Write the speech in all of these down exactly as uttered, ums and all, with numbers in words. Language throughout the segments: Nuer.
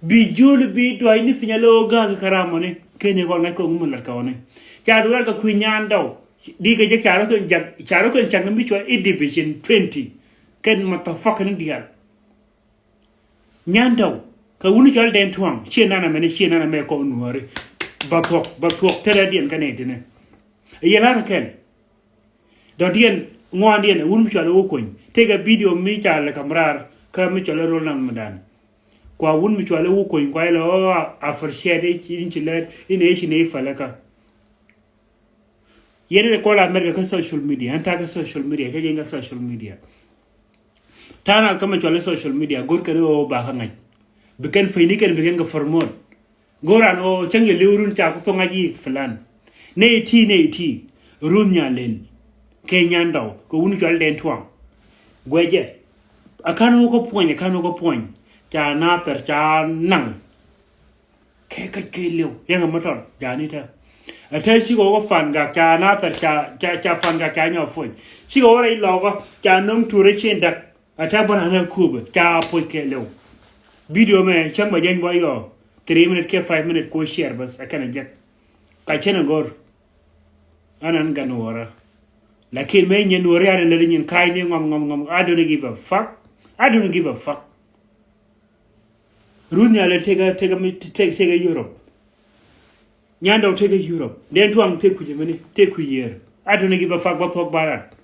Bi jul bi dua̱cni piny a lo̱o̱ ga̱a̱k kɛ ram ɔni. Keni kɔn ŋa̱c kɔn ŋu mi lat kɛ ɔni. Ca duɔl kɛ kui̱ Nyandɔw. Di kɛ jɛ ca rɔ kɛn jak, ca rɔ kɛn cak ni mi cua i̱ division twenty. Kɛn motherfucker ni diaal. Nyandɔw. Kɛ wuni cɔal Dɛn Tuaŋ. Ciɛ nana mɛni, ciɛ nana mɛ kɔn nuɔri. Ba thuɔk, ba thuɔk tɛrɛ diɛn kɛ nɛ tini. Yɛ lar kɛn. Dɔ̱diɛn ŋuandiɛn wun mi cual i̱ wä kuny. Tëëkɛ bidio mi ca lɛ kam raar kä mi cual i̱ rol naŋ mi dan. Kua wun mi cual i̱ wä kuny kua ilɛ ɣɔɔ a fɛr ciɛɛt i̱ ci lɛt i̱ nɛ i̱ ci nɛ i̱ fäl ikä. Yɛn i̱ kɔl America kä social media ɛn ta̱a̱ kä social media kä jɛn kä social media. Ta̱a̱ na kä mi cual i̱ social media go̱r kɛn i̱ ɣɔɔ ba kä ŋa̱c. Bi kɛn piny ni kɛn bi kɛn kɛ promote. Go̱ran ɣɔɔ cäŋ yɛ li̱w run ca ku thok ŋa̱c yi filan. Nɛ iti nɛ iti. Run nya len. Kɛ Nyandɔw kɛ wun cual Dɛn Tuaŋ. Guɛcɛ. A kan wä kä puɔny, a kan wä kä puɔny. Ca nathɛr ca naŋ. Kɛ kac kɛ liw yɛn kɛ mɔtɔr jani tɛ. A tɛ cikɛ wä fan gak ca nathɛr ca ca ca fan gak ca nyɔ puɔny. Cikɛ wä rɛy lɔkɔ ca no̱ŋ turɛ cin dak. A tɛ bä na nɛ kup ca puɔny kɛ liw. Bidio mɛ cäŋ bä jɛny bä yɔ three minute kɛ five minute ko share bas a kɛn a jɛk. Ka cɛn a gor. An an gan wara. Lakin mɛ nyɛ nuɔri an lɛ nyin kai ni ngɔm ngɔm ngɔm. I don't give a fuck. I don't give a fuck. Run ya lɛ tega tega mi tega tega Europe. Nyandɔw tega Europe. Dɛn Tuaŋ teg kui̱ jɛ mini teg kui̱ yɛr. I don't give a fuck ba thuɔk ba rat.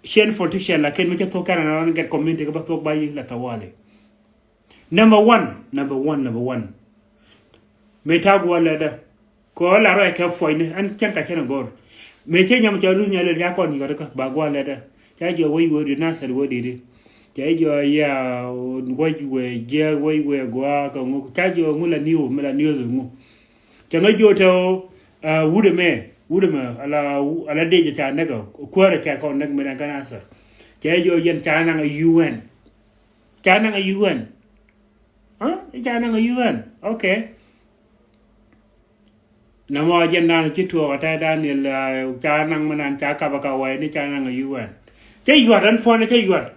Cien politician lakin mi cɛ thuɔk kɛn an an get community kɛ ba thuɔk ba yi la tawali. Number one, number one, number one. Mëë ta̱a̱ guɔ lɛtdä. Kɛ ɣöö la ruac kɛ puɔ̱nyni ɛn cɛn ka cɛn a go̱r. Mëë cɛ nyam cɛ luth nyɛ lɛl ca kɔn yɔt kä ba guɔ lɛtdä. Ca jiɔ wec wee di nasar wee di di. Ca jiɔ ya wec wee jiɛ wec wee guɔ kɛ ŋu ca jiɔ ŋu la niw mi la niw ŋu. Cɛ ŋä jiɔ tɛ ɣöö wut ɛmɛ wut ɛmɛ ala ala dec ca näk ɛ kuäärɛ ca kɔn näk mi dan kä nasar. Ca jiɔ yɛn ca naŋ a U N. Ca naŋ a U N. I̱ ca naŋ a U N. Okay. Nɛ mɔ jɛn dan ci tuɔɔk a tɛ Daniel ca naŋ mi nan ca kap a ka wai ni ca naŋ a U N. Cɛ yuat ɛn puɔn cɛ yuat.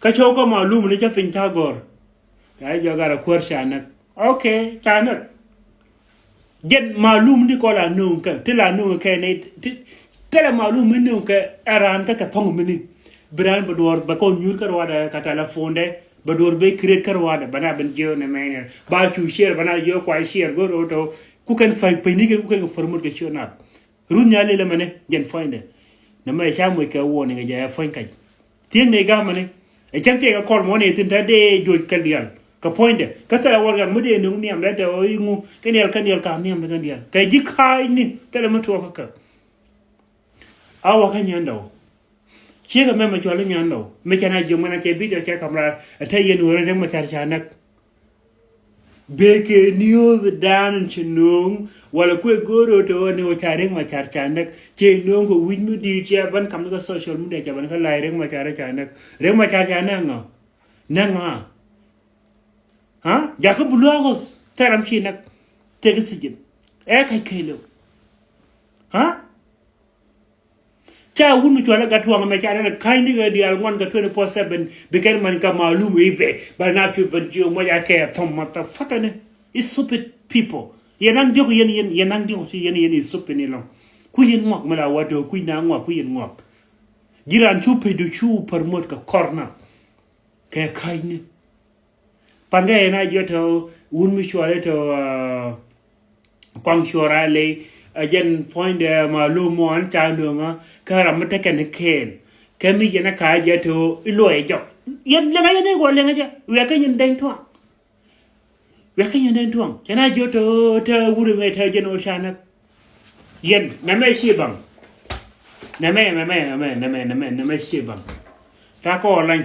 Kä cɔw kä malum ni cɛ piny ca gɔr. Ca jɔ gat a kuäär ca näk. Okay ca näk. Jɛn malum ni kɔ la nööŋ kɛ ti la nööŋ kɛ ni ti tɛlɛ malum mi nööŋ kɛ ɛ raan kä kɛ thɔŋ mini. Bi raan bi duɔr bɛ kɔn nyuur kä ruadɛ ka tɛlɛ phone dɛ. Bɛ duɔr ben create kä ruaadɛ bɛ na ben jiö nɛ mɛn yɛn ba cu share bɛ na jiö kua share go̱r ɣöö tɔ. Ku kɛn pay pay ni kɛn ku kɛn kɛ promote kɛ ciö nap. Ruth nya lelɛ mɛnɛ jɛn puɔ̱nydɛ. Nɛ mɛ ca moc kɛ wuɔni kɛ jɛ ɛ puɔ̱ny kac. Thiek ni gamɛ ni ɛ cäŋ tiɛk ɛ kɔl mɔ ni thi̱n te dee joc kɛl dial. Kɛ puɔ̱nydɛ kä thilɛ wär gak mi dee nuŋ nhiam dee tɛ ɣöö iŋu kɛn dial kɛn dial ka nhiam dee kɛn dial kɛ ji̱ ka̱a̱c ni thilɛ mi tuɔɔk kä kɛ. A wä kä nyɛn dɔw. Ciek ɛmɛ mɛ cual inyandɔ mi cɛ na jiök mɛn a cɛ bi cɛ cɛ kam raar ɛ te yɛn wä rɛ Riek Machar ca näk. Bekɛ niööth dan ci nööŋ wala kuɛ go̱o̱r ɣöö te ɣöö ni wä ca Riek Machar ca näk. Cɛ nööŋ kɛ wi̱c mi di̱i̱t cɛ bän kam ni kä social media cɛ bän kä la̱c Riek Machar ca näk. Riek Machar ca näk ŋa? Näk ŋa? Ha? Jakä buluakos thɛram ci näk. Tëk sijin ɛ kac kɛɛliw. Ha? Ca wun mi cual ɛ gat tuɔŋ mɛ ca dɛn ka̱ny ni kɛ diaal ŋuan kɛ twenty four seven bi kɛn man ka malum i̱ bɛ ba na cu ben jiö muɔc a kɛ thom motherfucker ni. It's stupid people. Yɛn naŋ diɔk yɛn yɛn yɛn naŋ diɔk ci yɛn yɛn is stupid ni lɔŋ. Ku yɛn ŋuak mi la wa döök kui̱ na ŋuak ku yɛn ŋuak. Ji̱ raan cu pec du cu promote kɛ kɔr na kɛ ka̱ny ni. Pankɛ yɛn a jiɔ tɔ wun mi cuɔl tɔ kuaŋ cuɔr a ley a jɛn puɔ̱nydɛ malum mɔ an ca nöŋä kä ram mi tekɛ ni kɛɛl. Kɛ mi yɛn a ka jɛ tɔ iluɔyɛ jɔk yɛn liɛŋä yɛn i̱ gɔɔ liɛŋä jɛ wiakä nyin dɛny tuaŋ. Wiakä nyin dɛny tuaŋ cɛ na jiɔ tɔ tɛ wuri mɛ tɛ jɛn ɔ ca näk. Yɛn nɛmɛ ci baŋ. Nɛmɛ nɛmɛ nɛmɛ nɛmɛ nɛmɛ nɛmɛ ci baŋ. Ta kɔ lany